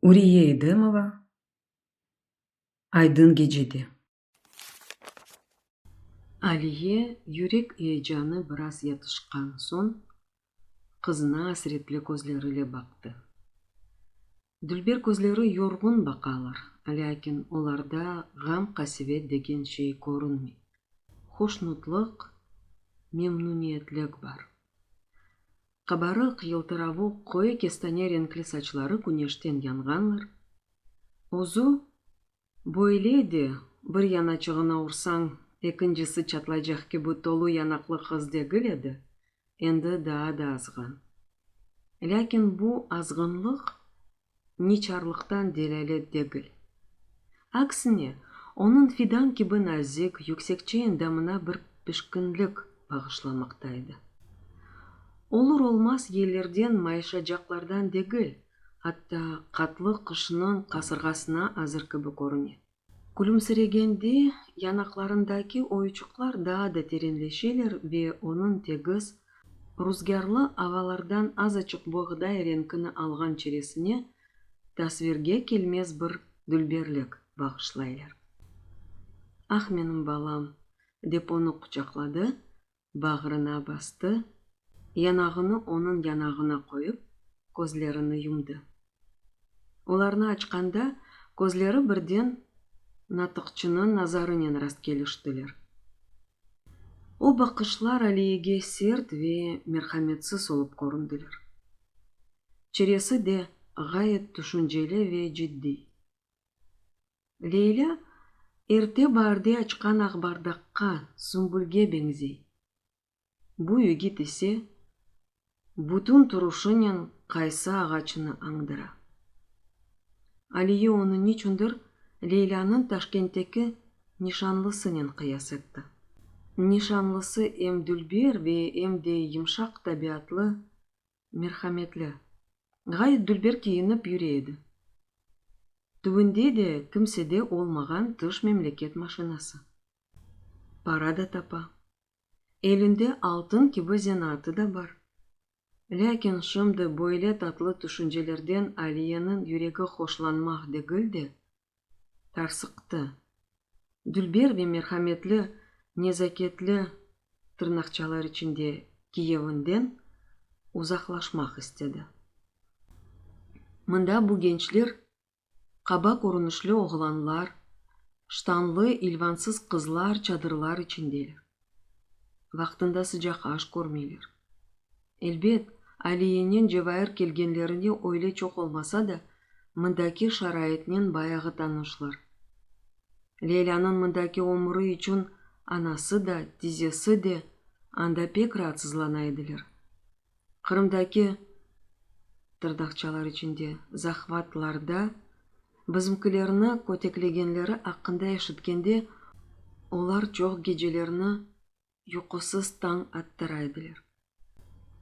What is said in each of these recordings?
Uriye Edemova Aydın gecede. Aliye yürek eyecanı biraz yatışqan soñ, qızına asretli közlerile baqtı. Dülber közleri yorğun baqalar, lâkin olarda ğam-qasevet degen şey körünmey, hoşnutlıq, memnüniyetlik bar. Qabarıq, yıltıravuq, qoyu kestane renkli saçları küneşten yanğanlar, özü böyle de bir yanaçığına ursañ, ekincisi çatlaycaq kibi tolu yanaqlı qız degil edi, endi daa da azğan. Lâkin bu azğınlıq niçarlıqtan delâlet degil. Aksine, onıñ fidan kibi nazik, yüksekçe endamına bir pişkinlik bağışlamaqta edi. Olur-olmaz yellerden mayışacaqlardan degil, atta qatlı qışnıñ qasırğasına azır kibi körüne. Külümsiregende yanaqlarındaki oyuçıqlar daa da terenleşeler ve onıñ tegiz, ruzgârlı avalardan azaçıq boğday renkini alğan çeresine tasvirge kelmez bir dülberlik bağışlaylar. Ah, menim balam! dep onı quçaqladı, bağrına bastı, yanağını onıñ yanağına qoyıp, közlerini yumdı. Olarnı açqanda, közleri birden natıqçınıñ nazarınen rastkeliştiler. O baqışlar Aliyege sert ve merhametsiz olıp köründiler. Çeresi de ğayet tüşünceli ve ciddiy. Leylâ erte baarde açqan aqbardaqqa, sümbülge beñzey. Bu yigit ise bütün turuşınen qaysı ağaçını añdıra. Aliye onı niçündir Leylânıñ Taşkentteki nişanlısınen qıyas etti. Nişanlısı em dülber ve em de yımşaq tabiatlı, merhametli, ğayet dülber kiyinip yüre edi. Tübünde de kimsede olmağan tış memleket maşinası. Para da tapa. Elinde altın kibi zenaatı da bar. Lâkin şimdi böyle tatlı tüşüncelerden Aliyeniñ yüregi hoşlanmaq degil de, tarsıqtı. Dülber ve merhametli, nezaketli, tırnaqçalar içinde, kiyevinden uzaqlaşmaq istedi. Mında bu gençler Qaba körünişli oğlanlar, ştanlı, ilvansız qızlar çadırlar içindeler. Vaqtında sıcaq aş körmeyler. Elbet, Aliyenen Cevair kelgenlerine öyle çoq olmasa da, mındaki şaraitnen bayağı tanışlar. Leylânıñ mındaki ömüri içün anası da, tizesi de anda pek raatsızlana ediler. Qırımdaki, tırnaqçalar içinde, zahvatlarda bizimkilerni köteklegenleri aqqında eşitkende, olar çoq gecelerni yuqusız tañ attıra ediler.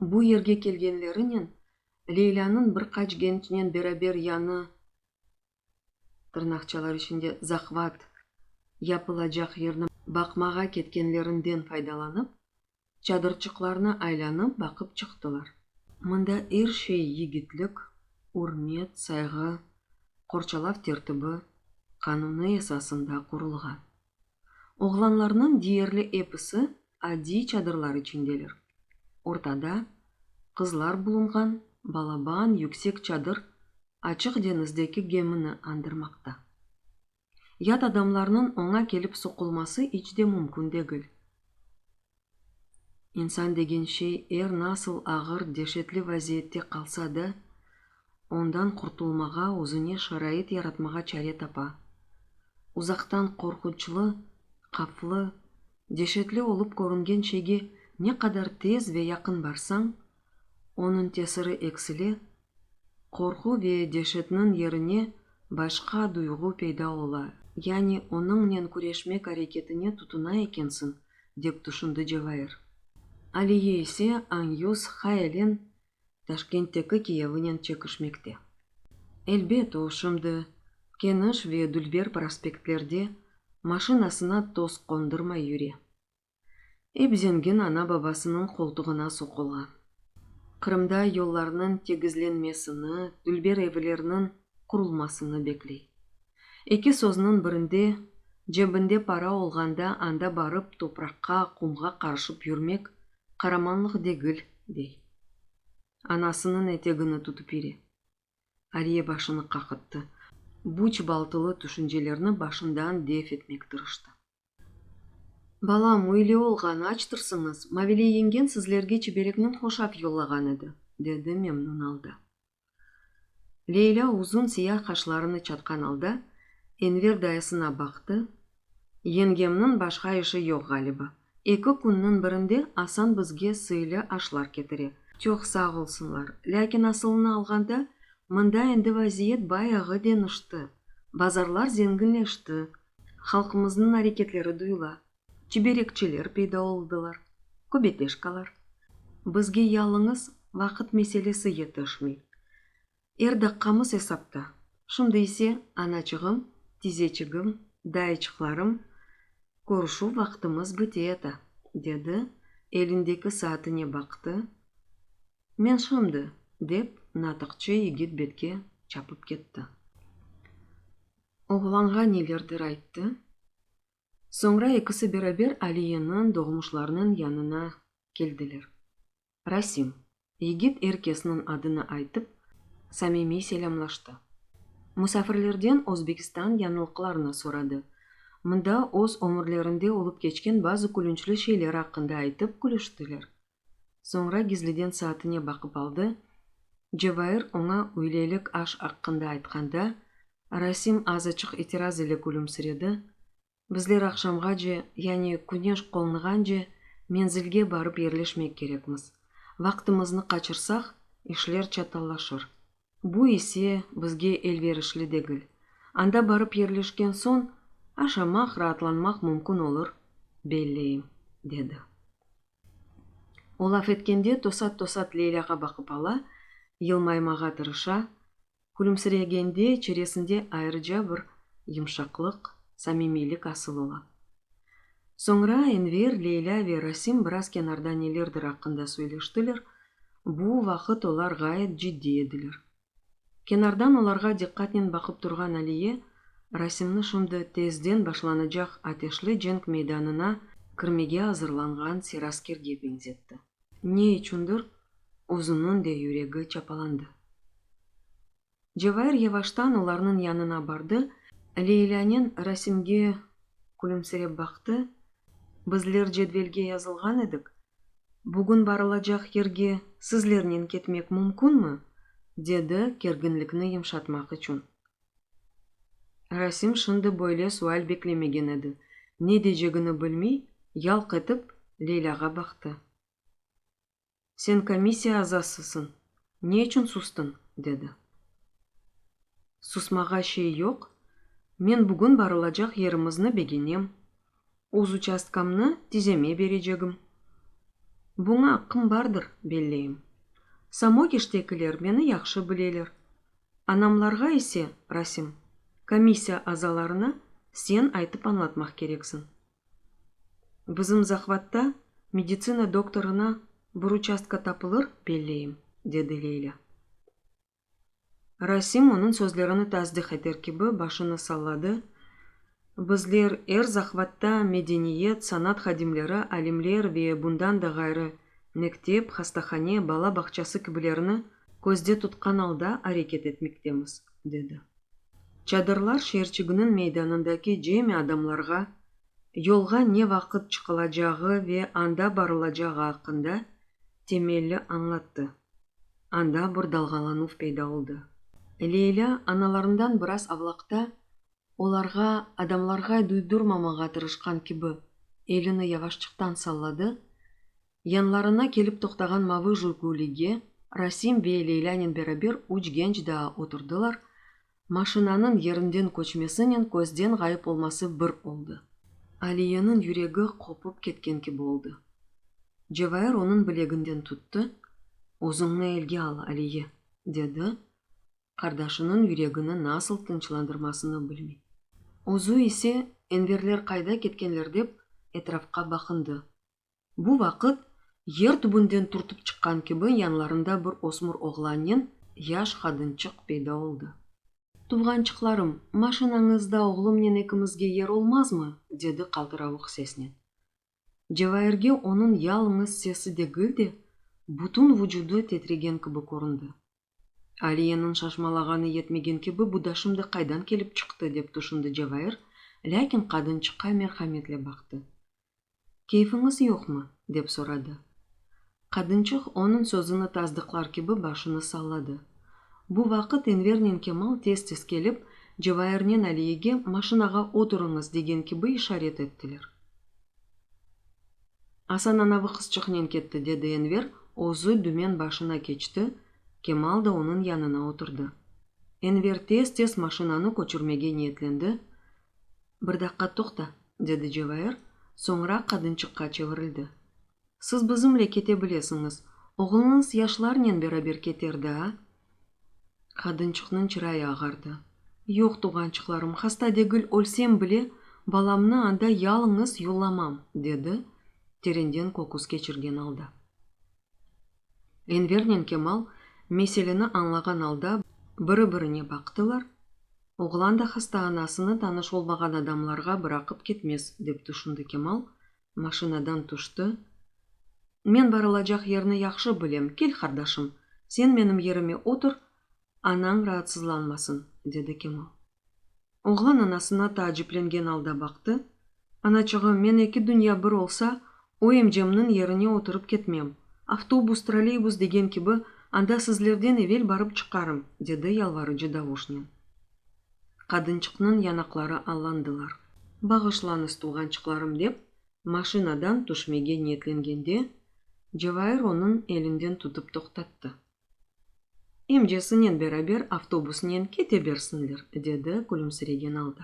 Bu yerge kelgenlerinen Leylânıñ bir qaç gençnen beraber yañı, tırnaqçalar içinde, zahvat yapılacaq yerni baqmağa ketkenlerinden faydalanıp, Çadırçıqlarnı aylanıp baqıp çıqtılar. Mında er şey yigitlik, ürmet, sayğı, qorçalav tertibi, qanunı esasında qurulğan. Oğlanlarnıñ deyerli episi adiy çadırlar içindeler. Ortada, qızlar bulunğan balaban yüksek çadır açıq deñizdeki gemini añdırmaqta. Yat adamlarnıñ oña kelip soqulması iç de mümkün degil. İnsan degen şey er nasıl ağır, deşetli vaziyette qalsa da, ondan qurtulmağa, özüne şarait yaratmağa çare tapa. Uzaqtan qorqunçlı, qaflı, deşetli olıp körüngen şeyge ne qadar tez ve yaqın barsañ, onıñ tesiri eksile, Qorqu ve deşetniñ yerine başqa duyğu peyda ola, yani onıñnen küreşmek areketine tutuna ekensiñ, dep tüşündi Cevair. Aliye ise añyüz hayalen Taşkentteki kiyevinen çekişmekte. Elbet, o şimdi keniş ve dülber prospektlerde maşinasına toz qondurmay yüre. Ep zengin ana-babasınıñ qoltuğına soqula. Qırımda yollarnıñ tegizlenmesini, dülber evlerniñ. qurulmasını bekley. Eki sözniñ birinde, cebinde para olğanda anda barıp topraqqa, qumğa qarışıp yürmek qaramanlıq degil, dey. Anasınıñ etegini tutıp yüre. Aliye başını qaqıttı, bu çıbaltılı tüşüncelerni başından def etmek tırıştı. Balam, üyle olğan, açtırsıñız, Mavile yeñgen sizlerge çibereknen hoşaf yollağan edi, dedi memnün alda. Leylâ uzun siyah qaşlarını çatqan alda Enver dayısına baqtı, Yengemniñ başqa işi yoq ğaliba. Eki künniñ birinde Asan bizge sıylı aşlar ketire. Çoq sağ olsunlar, lâkin asılını alğanda, mında endi vaziyet bayağı deñişti, bazarlar zenginleşti, halqımıznıñ areketleri duyula, çiberekçiler peyda oldılar, köbeteşkalar. Bizge yalıñız vaqıt meselesi yetişmey. Er daqqamız esapta. Şimdi ise, anaçığım, tizeçigim, dayıçıqlarım, körüşüv vaqtımız biteyata, dedi, elindeki saatine baqtı, Men şimdi, dep, natıqçı yigit betke çapıp ketti. Oğlanğa nelerdir ayttı. Soñra ekisi beraber Aliyeniñ doğmuşlarınıñ yanına keldiler. Rasim, yigit er kesniñ adını aytıp, samimiy selâmlaştı. Musafirlerden Özbekistan yañılıqlarını soradı. Mında öz ömürlerinde olıp keçken bazı külünçli şeyler aqqında aytıp külüştiler. Soñra gizliden saatine baqıp aldı, Cevair oña üylelik aş aqqında aytqanda, Rasim azaçıq itiraz ile külümsiredi, Bizler aqşamğace, yani küneş qolnğance menzilge barıp yerleşmek kerekmiz. Vaqtımıznı qaçırsaq, işler çatallaşır. Bu ise bizge elverişli degil. Anda barıp yerleşken soñ, aşamaq, raatlanmaq mümkün olur, belleyim, dedi. O laf etkende tosat-tosat Leylâğa baqıp ala, yılmaymağa tırışa, Külümsiregende çeresinde ayrıca bir yımşaqlıq, samimiylik asıl ola. Soñra Enver, Leylâ ve Rasim biraz kenarda nelerdir aqqında söyleştiler, bu vaqıt olar ğayet ciddiy ediler. Kenardan olarğa diqqatnen baqıp turğan Aliye, Rasimni şimdi tezden başlanacaq ateşli cenk meydanına kirmege azırlanğan seraskerge beñzetti. Ne içündir, özüniñ de yüregi çapalandı. Cevair yavaştan olarnıñ yanına bardı, Leylânen Rasimge külümsirep baqtı, Bizler cedvelge yazılğan edik, bugün barılacaq yerge sizlernen ketmek mümkünmi? dedi kerginlikni yımşatmaq içün. Rasim şimdi böyle sual beklemegen edi, ne deycegini bilmey, yalq etip, Leylâğa baqtı. Sen komissiya azasısıñ, ne içün sustıñ? dedi. Susmağa şey yoq, men bugün barılacaq yerimizni begenem, öz uçastkamnı tizeme berecegim. Buña aqqım bardır, belleyim. Samokiştekiler meni yahşı bileler. Anamlarğa ise, Rasim, komissiya azalarına sen aytıp añlatmaq kereksiñ. Bizim zahvatta meditsina doktorına bir uçastka tapılır, belleyim, dedi Leylâ. Rasim onıñ sözlerini tasdiq eter kibi başını salladı, Bizler er zahvatta medeniyet, sanat hadimleri, alimler ve bundan da ğayrı mektep, hastahane, bala bağçası kibilerini közde tutqan alda areket etmektemiz, dedi. Çadırlar şeerçiginiñ meydanındaki cemi adamlarğa yolğa ne vaqıt çıqılacağı ve anda barılacağı aqqında temelli añlattı. Anda bir dalğalanuv peyda oldı. Leylâ analarından biraz avlaqta, olarğa, adamlarğa duydurmamağa tırışqan kibi, elini yavaşçıqtan salladı, yanlarına kelip toqtağan mavı Jigulige Rasim ve Leylânen beraber üç genç daa oturdılar, maşinanıñ yerinden köçmesinen közden ğayıp olması bir oldı. Aliyeniñ yüregi qopıp ketken kibi oldı. Cevair onıñ bileginden tuttı, Özüñni elge al, Aliye, dedi, qardaşınıñ yüregini nasıl tınçlandırmasını bilmey. Özü ise, Enverler qayda ketkenler dep, etrafqa baqındı. Bu vaqıt, yer tübünden türtip çıqqan kibi yanlarında bir ösmür oğlannen yaş qadınçıq peyda oldı. Tuvğançıqlarım, maşinañızda oğlumnen ekimizge yer olmazmı? dedi qaltıravuq sesnen. Cevairge onıñ yalıñız sesi degil de, bütün vucudı titregen kibi köründi. Aliyeniñ şaşmalağanı yetmegen kibi, bu da şimdi qaydan kelip çıqtı, dep tüşündi Cevair, lâkin qadınçıqqa merhametle baqtı. Keyfiñiz yoqmı? dep soradı. Qadınçıq onıñ sözüni tasdıqlar kibi başını salladı. Bu vaqıt Envernen Kemal tez-tez kelip, Cevairnen Aliyege maşinağa oturıñız degen kibi işaret ettiler. Asan anavı qızçıqnen ketti, dedi Enver, özü dümen başına keçti, Kemal da onıñ yanına oturdı. Enver tez-tez maşinanı köçürmege niyetlendi, Bir daqqa toqta, dedi Cevair, soñra qadınçıqqa çevirildi. Siz bizimle kete bilesiñiz, oğluñız yaşlarnen beraber keter daa? Qadınçıqnıñ çırayı ağardı. Yoq, tuvğançıqlarım, hasta degil, ölsem bile, balamnı anda yalıñız yollamam, dedi, terenden köküs keçirgen alda. Envernen Kemal meseleni añlağan alda biri-birine baqtılar, oğlan da hasta anasını tanış olmağan adamlarğa bıraqıp ketmez, dep tüşündi Kemal, maşinadan tüşti. Men barılacaq yerni yahşı bilem, kel, qardaşım, sen menim yerime otur, anañ raatsızlanmasın, dedi Kemal. Oğlan anasına taaciplengen alda baqtı, Anaçığım, men eki dünya bir olsa, o emcemniñ yerine oturıp ketmem. Avtobus, trolleybus degen kibi, anda sizlerden evel barıp çıqarım, dedi yalvarıcı davuşnen. Qadınçıqnıñ yanaqları allandılar. Bağışlañız, tuvğançıqlarım, dep, maşinadan tüşmege niyetlengende, Cevair onıñ elinden tutıp toqtattı. Emcesinen beraber avtobusnen kete bersinler, dedi külümsiregen alda.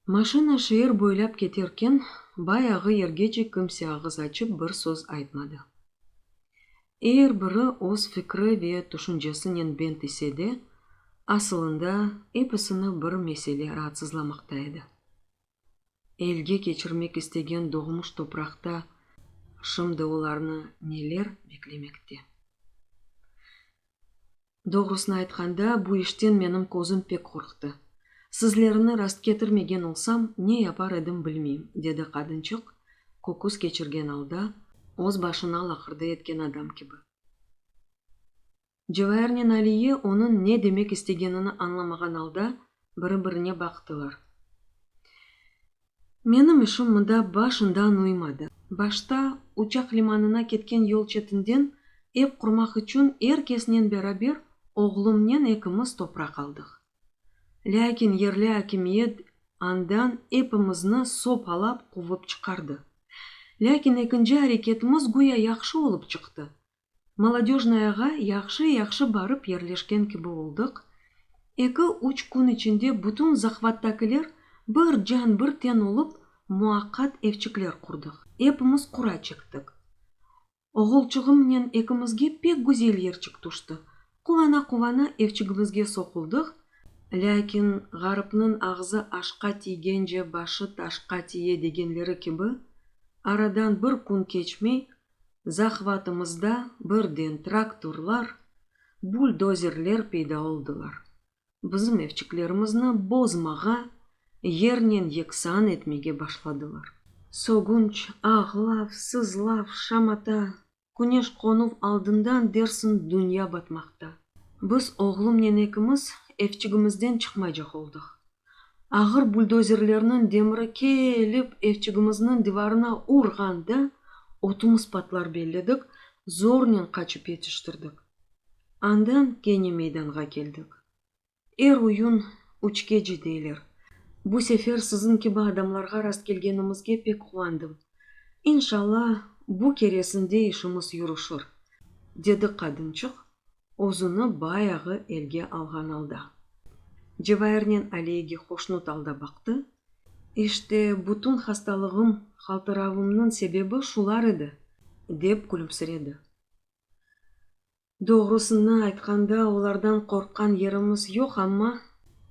Maşina şeer boylap keterken, bayağı yergece kimse ağız açıp bir söz aytmadı. Er biri öz fikri ve tüşüncesinen bent ise de, asılında episini bir mesele raatsızlamaqta edi. Elge keçirmek istegen doğmuş topraqta şimdi olarnı neler beklemekte? Doğrusını aytqanda, bu işten menim közüm pek qorqtı. Sizlerni rastketirmegen olsam, ne yapar edim bilmeyim, dedi qadınçıq, köküs keçirgen alda, öz başına laqırdı etken adam kibi. Cevairnen Aliye onıñ ne demek istegenini añlamağan alda biri-birine baqtılar. Menim işim mında başından uymadı. Başta uçaq limanına ketken yol çetinden ev qurmaq içün er kesnen beraber oğlumnen ekimiz topraq aldıq. Lâkin yerli akimiyet andan epimizni sopalap quvıp çıqardı. Lâkin ekinci areketimiz güya yahşı olıp çıqtı. Molodöjnayağa yahşı-yahşı barıp yerleşken kibi oldıq, eki-üç kün içinde bütün zahvattakiler bir can-bir ten olıp muaqqat evçikler qurdıq. Epimiz qura çektik. Oğulçığımnen ekimizge pek güzel yerçik tüşti. Quvana-quvana evçigimizge soquldıq, lâkin ğaripniñ ağzı aşqa tiygence başı taşqa tiye degenleri kibi, aradan bir kün keçmey Zahvatımızda birden traktorlar, buldozerler peyda oldılar. Bizim evçiklerimizni bozmağa, yernen yeksan etmege başladılar. Sögünç, ağlav, sızlav, şamata, küneş qonuv aldından dersiñ dünya batmaqta. Biz oğlumnen ekimiz evçigimizden çıqmaycaq oldıq. Ağır buldozerlerniñ demiri kelip evçigimizniñ divarına urğanda, ötümiz patlar belledik, zornen qaçıp yetiştirdik. Andan kene meydanğa keldik. Er oyun üçkece deyler. Bu sefer siziñ kibi adamlarğa rastkelgenimizge pek quvandım. İnşalla, bu keresinde işimiz yürüşir, dedi qadınçıq özüni bayağı elge alğan alda. Cevairnen Aliyege hoşnut alda baqtı, İşte, bütün hastalığım, qaltıravımnıñ sebebi şular edi, dep külümsiredi. Doğrusını aytqanda, olardan qorqqan yerimiz yoq, amma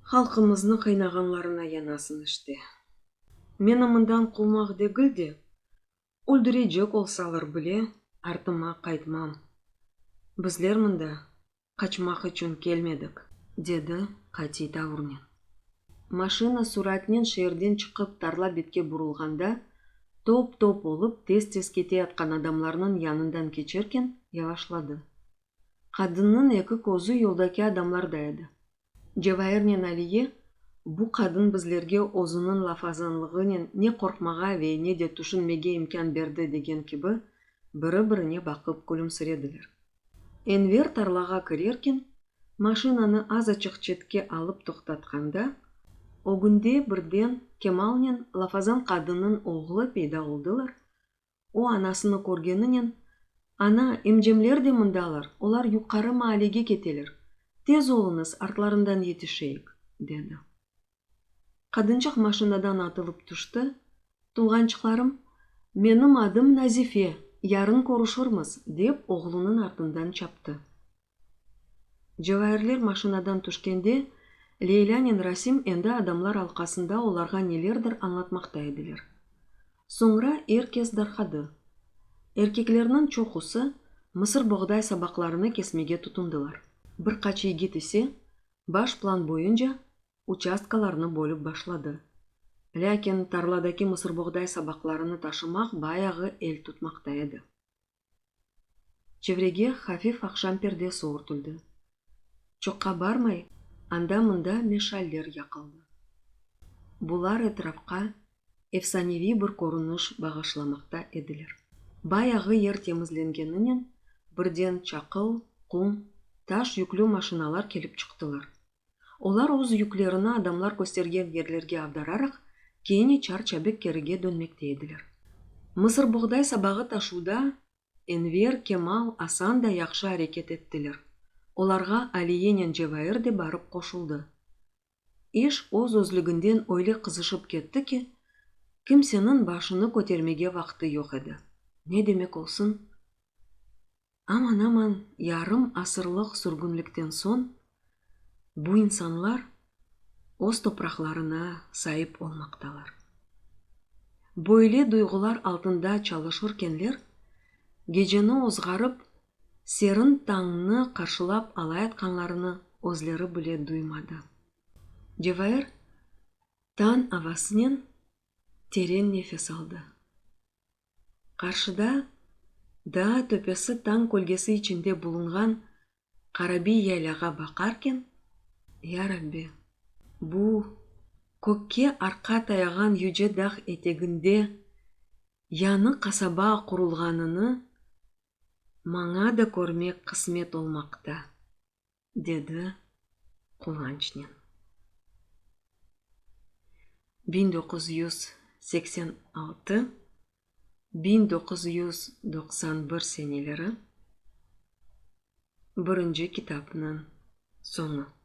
halqımıznı qıynağanlarına yanasın işte. Meni mından quvmaq degil de, Öldürecek olsalar bile, artıma qaytmam. Bizler mında qaçmaq içün kelmedik. Dedi qatiy tavurnen. Maşina suratnen şeerden çıqıp tarla betke burulğanda, top-top olıp tez-tez keteyatqan adamlarnıñ yanından keçerken yavaşladı. Qadınnıñ eki közü yoldaki adamlarda edi. Cevairnen Aliye, bu qadın bizlerge özüniñ lafazanlığınen ne qorqmağa ve ne de tüşünmege imkân berdi degen kibi, biri-birine baqıp külümsirediler. Enver tarlağa kirerken, maşinanı azaçıq çetke alıp toqtatqanda, ögünde birden Kemalnen lafazan qadınnıñ oğlu peyda oldılar, o anasını körgeninen, Ana, emcemler de mındalar, olar yuqarı maalege keteler, tez oluñız, artlarından yetişeyik, dedi. Qadınçıq maşinadan atılıp tüşti, Tuvğançıqlarım, menim adım Nazife, yarın körüşirmiz, dep oğlunıñ artından çaptı. Cevairler maşinadan tüşkende, Leylânen Rasim endi adamlar alqasında olarğa nelerdir añlatmaqta ediler. Soñra er kes darqadı. Erkeklerniñ çoqusı mısırboğday sabaqlarını kesmege tutundılar. Bir qaç yigit ise baş plan boyunca uçastkalarnı bölüp başladı. Lâkin tarladaki mısırboğday sabaqlarını taşımaq bayağı el tutmaqta edi. Çevrege hafif aqşam perdesi örtüldi. Çoqqa barmay, anda-mında meşaller yaqıldı. Bular etrafqa efsaneviy bir körüniş bağışlamaqta ediler. Bayağı yer temizlengeninen birden çaqıl, qum, taş yüklü maşinalar kelip çıqtılar. Olar öz yüklerini adamlar köstergen yerlerge avdararaq, kene çar-çabik kerige dönmekte ediler. Mısırboğday sabağı taşuvda Enver, Kemal, Asan da yahşı areket ettiler. Olarğa Aliyenen Cevair de barıp qoşuldı. İş öz-özlüginden öyle qızışıp ketti ki, kimseniñ başını kötermege vaqtı yoq edi. Ne demek olsun? Aman-aman yarım asırlıq sürgünlikten soñ bu insanlar öz topraqlarına saip olmaqtalar. Böyle duyğular altında çalışırkenler, geceni ozğarıp, serin tañnı qarşılap alayatqanlarını özleri bile duymadı. Cevair tañ avasınen teren nefes aldı. Qarşıda, daa töpesi tañ kölgesi içinde bulunğan Qarabiy yaylağa baqarken, Yarabbi, bu kökke arqa tayağan yüce dağ eteginde yañı qasaba qurulğanını maña da körmek qısmet olmaqta, dedi quvançnen. 1986, 1991 seneleri, birinci kitapnıñ soñu.